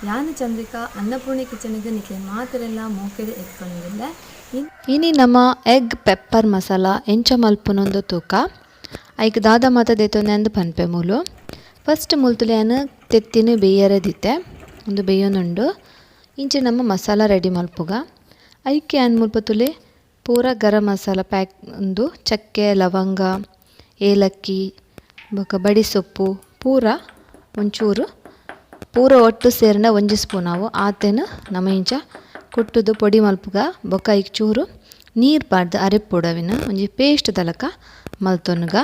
ಯಾನ್ ಚಂದ್ರಿಕಾ ಅನ್ನಪೂರ್ಣೆ ಕಿಚನ್ಗ್ ನಿಕ್ಲೆ ಮಾತೆರೆಲ ಮೋಕೆಡ್ ಎತ್ಕೊಂದಿಲ್ಲೆ. ಇನಿ ನಮ ಎಗ್ ಪೆಪ್ಪರ್ ಮಸಾಲ ಎಂಚ ಮಲ್ಪುನೊಂದು ತೂಕ. ಐಕ್ ದಾದ ಮಾತ ದೆತೊಂದೆ ಅಂದ್ ಪನ್ಪೆ ಮೂಲು. ಫಸ್ಟ್ ಮುಲ್ತುಲೆನ್ ತೆತ್ತಿನ ಬೇಯರೆ ದಿತ್ತೆ ಉಂದು ಬೇಯೊಂದುಂಡು. ಇಂಚ ನಮ್ಮ ಮಸಾಲ ರೆಡಿ ಮಲ್ಪುಗ. ಐಕ್ ಯಾನ್ ಮುಲ್ಪ ತುಲೆ ಪೂರ ಗರಂ ಮಸಾಲ ಪ್ಯಾಕ್ ಉಂದು ಚಕ್ಕೆ ಲವಂಗ ಏಲಕ್ಕಿ ಬೊಕ ಬಡಿ ಸೊಪ್ಪು ಪೂರ ಒಂಚೂರು ಪೂರ ಒಟ್ಟು ಸೇರ್ಂಡ ಒಂಜಿ ಸ್ಪೂನ್ ಅವು ಆತೆನ್ ನಮ ಇಂಚ ಕುಟ್ಟುದು ಪೊಡಿ ಮಲ್ಪುಗ. ಬೊಕ ಐಕ್ ಚೂರು ನೀರು ಪಾಡ್ದ್ ಅರೆಪ್ಪೊಡು ಅವೆನ್ ಒಂಜಿ ಪೇಸ್ಟ್ ದಲಕ ಮಲ್ತೊನುಗ.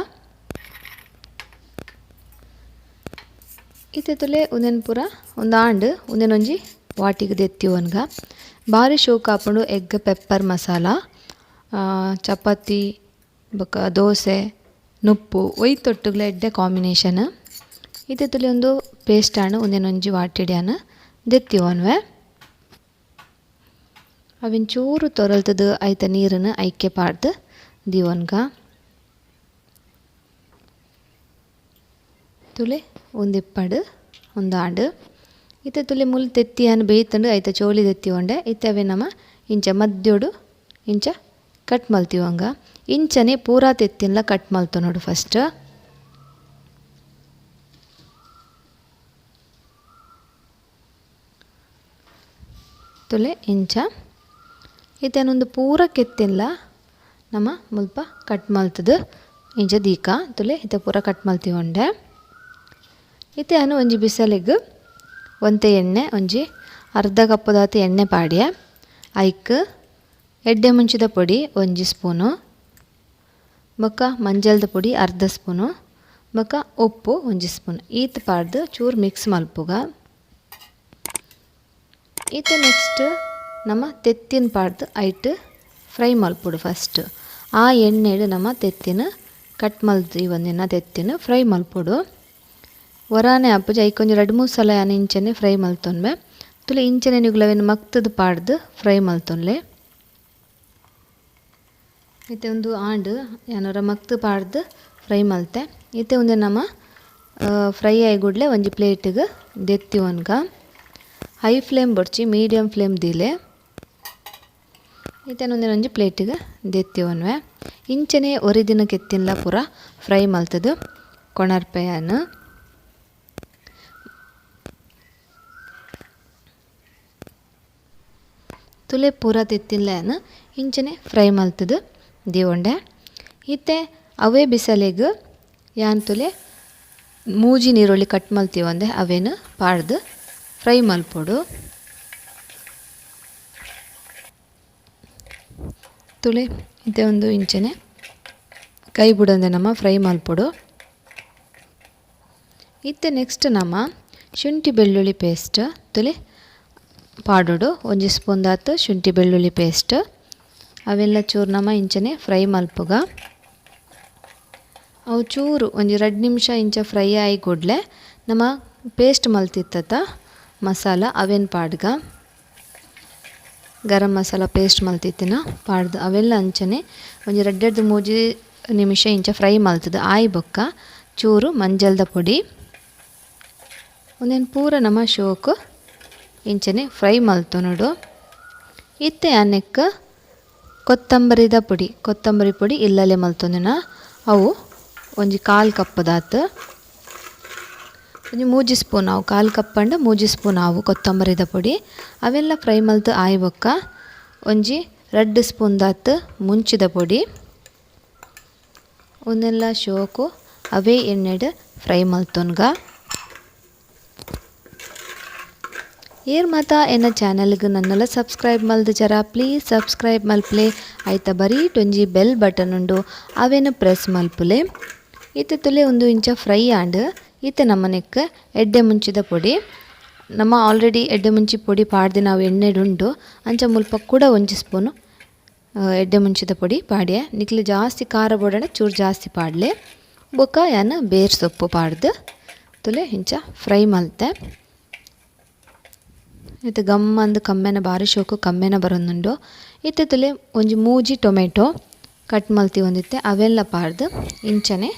ಇತ್ತೆ ತುಲೆ ಉಂದೆನ್ ಪೂರ ಉಂದಾಂಡ್ ಉಂದೆನ್ ಒಂಜಿ ವಾಟಿಗ್ ದೆತ್ತಿವೊನ್ಗ. ಬಾರಿ ಶೋಕ್ ಆಪುಂಡು ಎಗ್ ಪೆಪ್ಪರ್ ಮಸಾಲ. ಚಪಾತಿ ಬೊಕ ದೋಸೆ ನುಪ್ಪು ಒಯ್ತೊಟ್ಟುಗ್ಲ ಎಡ್ಡೆ ಕಾಂಬಿನೇಷನ್. ಇತ್ತೆ ತುಲೆ ಉಂದು ಪೇಸ್ಟ್ ಆಂಡ್ ಉಂದೆನ್ ಒಂಜಿ ವಾಟಿಡ್ಯಾನ್ ದೆತ್ತಿವೊನ್ವೆ. ಅವೆನ್ ಚೂರು ತೊರಲ್ತದು ಐತ ನೀರನ್ನು ಐಕೆ ಪಾಡ್ದು ದೀವೊನ್ಗ. ತುಲೆ ಉಂದಿಪ್ಪಡು ಉಂದಾಂಡ್. ಇತ್ತೆ ತುಲೆ ಮುಲ್ ತೆತ್ತಿಯಾನ್ ಬೇಯ್ತಂಡು ಐತ ಚೋಲಿ ದೆತ್ತಿವೊಂಡೆ. ಇತ್ತೆ ಅವೆ ನಮ ಇಂಚ ಮದ್ಯೊಡು ಇಂಚ ಕಟ್ ಮಲ್ತಿವಂಗ. ಇಂಚನೆ ಪೂರಾ ತೆತ್ತಿನ್ಲ ಕಟ್ ಮಲ್ತೊನೊಡು ಫಸ್ಟ್. ತುಲೆ ಇಂಚ ಇತ್ತೆ ಪೂರ ಕೆತ್ತಿನ್ಲ ನಮ ಮುಲ್ಪ ಕಟ್ ಮಲ್ತದು ಇಂಚ ದೀಕ. ತುಲೆ ಇತ್ತೆ ಪೂರ ಕಟ್ ಮಲ್ತಿವೊಂಡೆ. ಇತ್ತೆ ಅನು ಒಂಜಿ ಬಿಸಲೆಗ್ ಒಂತೆ ಎಣ್ಣೆ ಒಂಜಿ ಅರ್ಧ ಕಪ್ಪುದಾತ್ ಎಣ್ಣೆ ಪಾಡ್ಯ. ಐಕ್ ಎಡ್ಡೆ ಮುಂಚಿದ ಪೊಡಿ ಒಂಜಿ ಸ್ಪೂನು, ಬೊಕ್ಕ ಮಂಜಲ್ದ ಪೊಡಿ ಅರ್ಧ ಸ್ಪೂನು, ಬೊಕ್ಕ ಉಪ್ಪು ಒಂಜಿ ಸ್ಪೂನ್ ಈತ್ ಪಾಡ್ದು ಚೂರು ಮಿಕ್ಸ್ ಮಲ್ಪುಗ. ಇತ್ತೆ ನೆಕ್ಸ್ಟ್ ನಮ ತೆತ್ತಿನ ಪಾಡ್ದು ಐಟ್ ಫ್ರೈ ಮಲ್ಪೊಡು ಫಸ್ಟ್. ಆ ಎಣ್ಣೆಡ್ ನಮ ತೆತ್ತಿನ ಕಟ್ ಮಲ್ತು ಒಂದಿನ ತೆತ್ತಿನ ಫ್ರೈ ಮಲ್ಪೊಡು. ಒರಾನೆ ಆಪುಜಿ ಐಕ್ ಒಂಜಿ ರಡ್ಡ್ ಮೂಜಿ ಸಲ ಯಾನ್ ಇಂಚನೆ ಫ್ರೈ ಮಲ್ತೊನ್ಬೆ. ತುಲೆ ಇಂಚನೆ ನಿಗುಲು ಅವೆನ್ ಮಗ್ತುದು ಪಾಡ್ದು ಫ್ರೈ ಮಲ್ತೊನ್ಲೆ. ಇತ್ತೆ ಉಂದು ಆಂಡ್ ಯಾನ್ ಒರ ಮಗ್ತು ಪಾಡ್ದು ಫ್ರೈ ಮಲ್ತೆ. ಇತ್ತೆ ಉಂದೆ ನಮ ಫ್ರೈ ಆಯಿ ಕೂಡ್ಲೆ ಒಂಜಿ ಪ್ಲೇಟಿಗ್ ದೆತ್ತಿವೊನ್ಗ. ಹೈ ಫ್ಲೇಮ್ ಬೊಡ್ಚಿ ಮೀಡಿಯಂ ಫ್ಲೇಮ್ ದೀಲೆ. ಇತ್ತೆ ಉಂದೆನ್ ಒಂಜಿ ಪ್ಲೇಟಿಗ್ ದೆತ್ತಿವೊನ್ವೆ. ಇಂಚನೆ ಒರಿದಿನ ಕೆತ್ತಿನ್ಲ ಪೂರ ಫ್ರೈ ಮಲ್ತುದು ಕೊಣರ್ಪೆಯಾನ್. ತುಲೆ ಪೂರ ತೆತ್ತಿನ್ಲ ಇಂಚನೆ ಫ್ರೈ ಮಲ್ತುದು ದೀವೊಂಡೆ. ಇತ್ತೆ ಅವೇ ಬಿಸಲೆಗ್ ಯಾನ್ ತುಲೆ ಮೂಜಿ ನೀರುಳ್ಳಿ ಕಟ್ ಮಲ್ತಿವಂದೆ ಅವೇನು ಪಾಡ್ದು ಫ್ರೈ ಮಲ್ಪೊಡು. ತುಲೆ ಇತ್ತೆ ಒಂದು ಇಂಚನೆ ಕೈ ಬುಡಂದೆ ನಮ ಫ್ರೈ ಮಲ್ಪೊಡು. ಇತ್ತೆ ನೆಕ್ಸ್ಟ್ ನಮ ಶುಂಠಿ ಬೆಳ್ಳುಳ್ಳಿ ಪೇಸ್ಟ್ ತುಲೆ ಪಾಡೊಡು. ಒಂಜಿ ಸ್ಪೂನ್ ದಾತ್ ಶುಂಠಿ ಬೆಳ್ಳುಳ್ಳಿ ಪೇಸ್ಟ್ ಅವೆಲ್ಲ ಚೂರು ನಮ ಇಂಚನೆ ಫ್ರೈ ಮಲ್ಪುಗ. ಅವು ಚೂರು ಒಂಜಿ ರಡ್ಡ್ ನಿಮಿಷ ಇಂಚ ಫ್ರೈ ಆಯಿ ಕೂಡ್ಲೆ ನಮ ಪೇಸ್ಟ್ ಮಲ್ತಿತ್ತ ಮಸಾಲ ಅವೇನ್ ಪಾಡ್ಗ. ಗರಂ ಮಸಾಲ ಪೇಸ್ಟ್ ಮಲ್ತಿತ್ತಿನ ಪಾಡ್ದು ಅವೆಲ್ಲ ಅಂಚನೆ ಒಂಜಿ ರಡ್ಡೆಡ್ದು ಮೂಜಿ ನಿಮಿಷ ಇಂಚ ಫ್ರೈ ಮಲ್ತದು ಆಯಿ ಬೊಕ್ಕ ಚೂರು ಮಂಜಲ್ದ ಪೊಡಿ ಒಂದೇನು ಪೂರ ನಮ ಶೋಕ್ ಇಂಚನೆ ಫ್ರೈ ಮಲ್ತೊನೊಡು. ಇತ್ತೆ ಅನೆಕ್ ಕೊತ್ತಂಬರಿದ ಪೊಡಿ, ಕೊತ್ತಂಬರಿ ಪೊಡಿ ಇಲ್ಲಲೆ ಮಲ್ತೊಂದಿನ ಅವು ಒಂಜಿ ಕಾಲ್ ಕಪ್ಪುದಾತ್ ಒಂಜಿ ಮೂಜಿ ಸ್ಪೂನ್ ಅವು ಕಾಲ್ ಕಪ್ಪಂಡ ಮೂಜಿ ಸ್ಪೂನ್ ಅವು ಕೊತ್ತಂಬರಿದ ಪೊಡಿ ಅವೆಲ್ಲ ಫ್ರೈ ಮಲ್ತು ಆಯಿ ಬೊಕ್ಕ ಒಂಜಿ ರಡ್ಡ್ ಸ್ಪೂನ್ ದಾತ್ ಮುಂಚಿದ ಪೊಡಿ ಉಂದೆಲ್ಲ ಶೋಕು ಅವೇ ಎಣ್ಣೆಡ್ ಫ್ರೈ ಮಲ್ತೊನ್ಗ. ಏರ್ ಮಾತ ಎನ್ನ ಚಾನಲ್ಗ್ ನನ್ನಲ ಸಬ್ಸ್ಕ್ರೈಬ್ ಮಲ್ದು ಜರ ಪ್ಲೀಸ್ ಸಬ್ಸ್ಕ್ರೈಬ್ ಮಲ್ಪುಲೆ. ಐತ ಬರೀಟ್ ಒಂಜಿ ಬೆಲ್ ಬಟನ್ ಉಂಡು ಅವೆನ್ ಪ್ರೆಸ್ ಮಲ್ಪುಲೆ. ಇತ್ತೆ ತುಲೆ ಉಂದು ಇಂಚ ಫ್ರೈ ಆಂಡ್. ಇತ್ತೆ ನಮ್ಮನೆಕ್ ಎಡ್ಡೆ ಮುಂಚಿದ ಪೊಡಿ ನಮ್ಮ ಆಲ್ರೆಡಿ ಎಡ್ಡೆ ಮುಂಚಿ ಪೊಡಿ ಪಾಡ್ದಿನ ಅವು ಎಣ್ಣೆಡ್ ಉಂಡು ಅಂಚ ಮುಲ್ಪ ಕೂಡ ಒಂಜಿ ಸ್ಪೂನು ಎಡ್ಡೆ ಮುಂಚಿದ ಪೊಡಿ ಪಾಡ್ಯ. ನಿಕ್ಲೆ ಜಾಸ್ತಿ ಖಾರ ಬೋಡಂಡ ಚೂರು ಜಾಸ್ತಿ ಪಾಡ್ಲೆ. ಬೊಕ್ಕ ಯಾನ್ ಬೇರ್ ಸೊಪ್ಪು ಪಾಡ್ದು ತುಲೆ ಇಂಚ ಫ್ರೈ ಮಲ್ತೆ. ಇತ್ತೆ ಗಮ್ಮಂದು ಕಮ್ಮೆನ ಬಾರಿ ಶೋಕು ಕಮ್ಮೆನ ಬರೊಂದುಂಡು. ಇತ್ತೆ ತುಲೆ ಒಂಜಿ ಮೂಜಿ ಟೊಮೆಟೊ ಕಟ್ ಮಲ್ತಿ ಒಂದಿತ್ತೆ ಅವೆಲ್ಲ ಪಾಡ್ದು ಇಂಚನೆ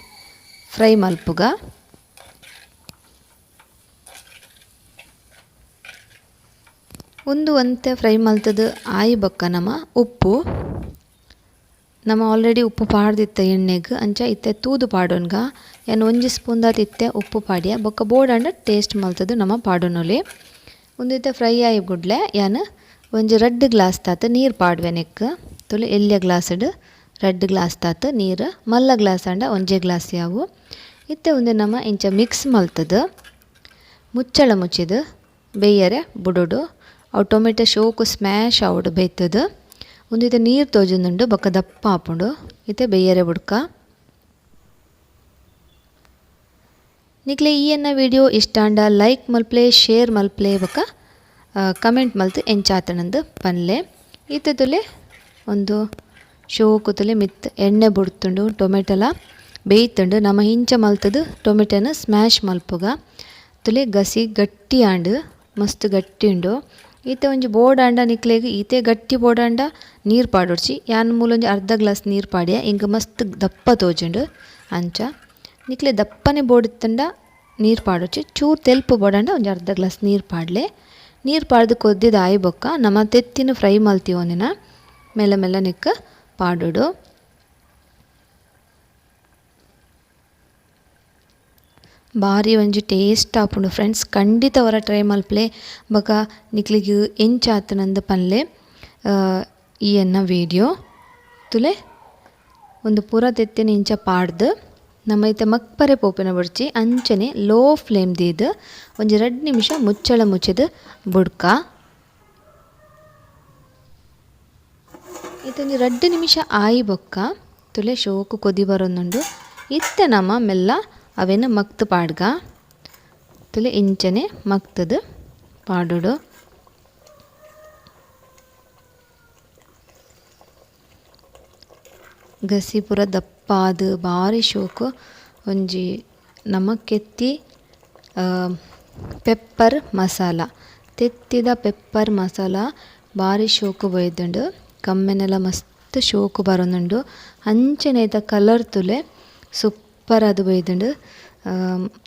ಫ್ರೈ ಮಲ್ಪುಗ. ಉಂದು ಒಂತೆ ಫ್ರೈ ಮಲ್ತದು ಆಯಿ ಬೊಕ್ಕ ನಮ ಉಪ್ಪು ನಮ ಆಲ್ರೆಡಿ ಉಪ್ಪು ಪಾಡ್ದಿತ್ತ ಎಣ್ಣೆಗ್ ಅಂಚ ಇತ್ತೆ ತೂದು ಪಾಡೊನ್ಗ ಯಾನ್ ಒಂಜಿ ಸ್ಪೂನ್ ದಾತ್ ಇತ್ತೆ ಉಪ್ಪು ಪಾಡ್ಯ ಬೊಕ್ಕ ಬೋಡಾಂಡ ಟೇಸ್ಟ್ ಮಲ್ತದು ನಮ ಪಾಡೊನೊಲಿ. ಉಂದು ಇತ್ತೆ ಫ್ರೈ ಆಯಿ ಗುಡ್ಲೆ ಯಾನ್ ಒಂಜಿ ರಡ್ಡ್ ಗ್ಲಾಸ್ ತಾತ್ ನೀರು ಪಾಡ್ವೆ ನೆಕ್ ತುಲು ಎಲ್ಯ ಗ್ಲಾಸ್ಡ್ ರಡ್ಡ್ ಗ್ಲಾಸ್ ತಾತ್ ನೀರು ಮಲ್ಲ ಗ್ಲಾಸ್ ಆಂಡ ಒಂಜೇ ಗ್ಲಾಸ್ ಯಾವು. ಇತ್ತೆ ಉಂದು ನಮ ಇಂಚ ಮಿಕ್ಸ್ ಮಲ್ತದು ಮುಚ್ಚಳ ಮುಚ್ಚಿದು ಬೇಯರೆ ಬುಡೊಡು ಅವು ಟೊಮೆಟೊ ಶೋಕು ಸ್ಮ್ಯಾಶ್ ಆವೊಡು ಬೇಯ್ತದು. ಉಂದು ಇತ್ತೆ ನೀರು ತೋಜೊಂದುಂಡು ಬೊಕ್ಕ ದಪ್ಪ ಆಪುಂಡು ಇತ್ತೆ ಬೇಯರೆ ಬುಡ್ಕ. ನಿಕ್ಲೆ ಈ ಎನ್ನ ವಿಡಿಯೋ ಇಷ್ಟ ಆಂಡ ಲೈಕ್ ಮಲ್ಪ್ಲೆ ಶೇರ್ ಮಲ್ಪ್ಲೆ ಬೊಕ್ಕ ಕಮೆಂಟ್ ಮಲ್ತು ಎಂಚಾತನಂದು ಪನ್ಲೆ. ಇತ್ತೆ ತುಲೆ ಒಂದು ಶೋಕು ತುಲೆ ಮಿತ್ ಎಣ್ಣೆ ಬುಡ್ತುಂಡು ಟೊಮೆಟೊಲ ಬೇಯ್ತುಂಡು. ನಮ ಇಂಚ ಮಲ್ತದು ಟೊಮೆಟೊನ ಸ್ಮ್ಯಾಶ್ ಮಲ್ಪುಗ ತುಲೆ ಗಸಿ ಗಟ್ಟಿ ಆಂಡು ಮಸ್ತ್ ಗಟ್ಟಿ ಉಂಡು. ಇತ್ತೆ ಒಂಜಿ ಬೋಡಾಂಡ ನಿಕ್ಲೆಗ್ ಈತೆ ಗಟ್ಟಿ ಬೋಡಾಂಡ ನೀರು ಪಾಡೊಡ್ಚಿ. ಯಾನ್ ಮೂಲೊಂಜಿ ಅರ್ಧ ಗ್ಲಾಸ್ ನೀರು ಪಾಡ್ಯ ಇಂಕ್ ಮಸ್ತ್ ದಪ್ಪ ತೋಜುಂಡು. ಅಂಚ ನಿಕ್ಲೆ ದಪ್ಪನೆ ಬೋಡಿತ್ತಂಡ ನೀರು ಪಾಡೊಡ್ಚಿ, ಚೂರು ತೆಲ್ಪು ಬೋಡಾಂಡ ಒಂಜಿ ಅರ್ಧ ಗ್ಲಾಸ್ ನೀರು ಪಾಡ್ಲೆ. ನೀರು ಪಾಡ್ದು ಕೊದ್ದಿದ ಆಯಿ ಬೊಕ್ಕ ನಮ ತೆತ್ತಿನ ಫ್ರೈ ಮಲ್ತೀವೊಂದಿನ ಮೆಲ್ಲ ಮೆಲ್ಲ ನಿಕ್ಕ ಪಾಡೊಡು. ಬಾರಿ ಒಂಜಿ ಟೇಸ್ಟ್ ಆಪುಂಡು ಫ್ರೆಂಡ್ಸ್, ಖಂಡಿತ ಅವರ ಟ್ರೈ ಮಲ್ಪ್ಲೆ ಬೊಕ ನಿಕ್ಲೆಗ್ ಎಂಚಾತನಂದು ಪನ್ಲೆ. ಈ ಎನ್ನ ವಿಡಿಯೋ ತುಲೆ ಒಂದು ಪೂರ ತೆತ್ತಿನ ಇಂಚ ಪಾಡ್ದು ನಮ್ಮ ಇತ್ತೆ ಮಕ್ಪರೆ ಪೋಪಿನ ಬೊಡ್ಚಿ ಅಂಚನೆ ಲೋ ಫ್ಲೇಮ್ ದೀದ್ ಒಂಜಿ ರಡ್ಡ್ ನಿಮಿಷ ಮುಚ್ಚಳ ಮುಚ್ಚಿದ್ ಬುಡ್ಕ. ಇತ್ತೆ ಒಂಜಿ ರಡ್ಡ್ ನಿಮಿಷ ಆಯಿ ಬೊಕ್ಕ ತುಲೆ ಶೋಕು ಕೊದಿ ಬರೊಂದುಂಡು. ಇತ್ತೆ ನಮ ಮೆಲ್ಲ ಅವೆನ್ ಮಕ್ತ್ ಪಾಡ್ಗ ತುಲೆ ಇಂಚನೆ ಮಕ್ತದು ಪಾಡೊಡು. ಗಸಿ ಪೂರ ದಪ್ಪಾದ್ ಬಾರಿ ಶೋಕು ಒಂಜಿ ನಮ ಕೆತ್ತಿ ಪೆಪ್ಪರ್ ಮಸಾಲ ತೆತ್ತಿದ ಪೆಪ್ಪರ್ ಮಸಾಲ ಬಾರಿ ಶೋಕು ಬೈದುಂಡು. ಕಮ್ಮೆನೆಲ ಮಸ್ತ್ ಶೋಕು ಬರೊಂದುಂಡು. ಅಂಚನೆ ಐತ ಕಲರ್ ತುಲೆ ಸೂಪರ್ ಆದ್ ಬೈದುಂಡು.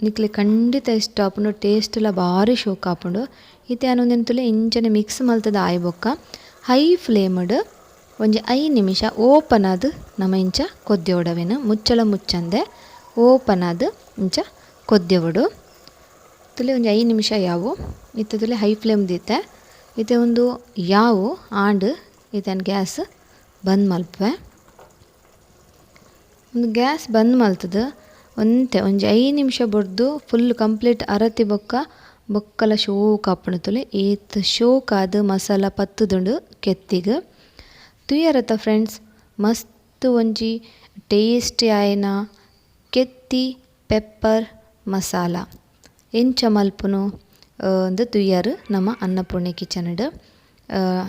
ನಿಕ್ಲೆ ಖಂಡಿತ ಇಷ್ಟ ಆಪುಂಡು, ಟೇಸ್ಟ್ ಲ ಬಾರಿ ಶೋಕು ಆಪುಂಡು. ಇತ್ತೆ ಯಾನ್ ಉಂದೆನ್ ತುಲೆ ಇಂಚನೆ ಮಿಕ್ಸ್ ಮಲ್ತುದು ಆಯಿ ಬೊಕ್ಕ ಹೈ ಫ್ಲೇಮ್ ಡ್ ಒಂಜಿ 5 ನಿಮಿಷ ಓಪನ್ ಆದ್ ನಮ ಇಂಚ ಕೊದ್ಯೊಡು. ಮುಚ್ಚಳ ಮುಚ್ಚಂದೆ ಓಪನ್ ಆದ್ ಇಂಚ ಕೊದ್ಯೊಡು. ತುಲೆ ಒಂಜಿ 5 ನಿಮಿಷ ಯಾವು ಇತ್ತೆ ತುಲೆ ಹೈ ಫ್ಲೇಮ್ ದೀತೆ. ಇತ್ತೆ ಉಂದು ಯಾವು ಆಂಡ್ ಇತ್ತೆ ಯಾನ್ ಗ್ಯಾಸ್ ಬಂದ್ ಮಲ್ಪುವೆ. ಉಂದು ಗ್ಯಾಸ್ ಬಂದ್ ಮಲ್ತುದು ಒಂತೆ ಒಂಜಿ 5 ನಿಮಿಷ ಬುಡ್ದು ಫುಲ್ ಕಂಪ್ಲೀಟ್ ಅರತಿ ಬೊಕ್ಕ ಬೊಕ್ಕಲ ಶೋಕು ಆಪುಂಡು. ತುಲೆ ಏತ್ ಶೋಕಾದ್ ಮಸಾಲ ಪತ್ತುದುಂಡು ಕೆತ್ತಿಗ್. ತುಯರತ ಫ್ರೆಂಡ್ಸ್ ಮಸ್ತ್ ಒಂಜಿ ಟೇಸ್ಟಿ ಆಯಿನ ಕೆತ್ತಿ ಪೆಪ್ಪರ್ ಮಸಾಲ ಎಂಚ ಮಲ್ಪುನು ಅಂದ್ ತುಯರ್ ನಮ ಅನ್ನಪೂರ್ಣೆ ಕಿಚನ್ ಡ್.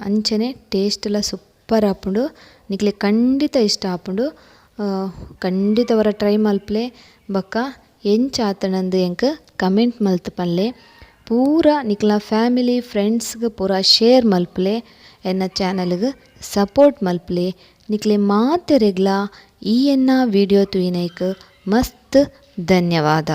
ಅಂಚನೆ ಟೇಸ್ಟ್ ಲ ಸೂಪರ್ ಆಪುಂಡು, ನಿಕ್ಲೆ ಖಂಡಿತ ಇಷ್ಟ ಆಪುಂಡು. ಖಂಡಿತ ಅವರ ಟ್ರೈ ಮಲ್ಪ್ಲೆ ಬೊಕ್ಕ ಎಂಚ ಆತನಂದು ಎಂಕ್ ಕಮೆಂಟ್ ಮಲ್ತ್ ಪನ್ಲೆ. ಪೂರ ನಿಕ್ಲ ಫ್ಯಾಮಿಲಿ ಫ್ರೆಂಡ್ಸ್ ಗ್ ಪೂರ ಶೇರ್ ಮಲ್ಪ್ಲೆ, ಎನ್ನ ಚಾನೆಲ್ ಗ್ ಸಪೋರ್ಟ್ ಮಲ್ಪ್ಲೆ. ನಿಕ್ಲೆ ಮಾತೆರೆಗ್ಲ ಈ ಎನ್ನ ವಿಡಿಯೋ ತೂಯಿನೈಕ್ ಮಸ್ತ್ ಧನ್ಯವಾದ.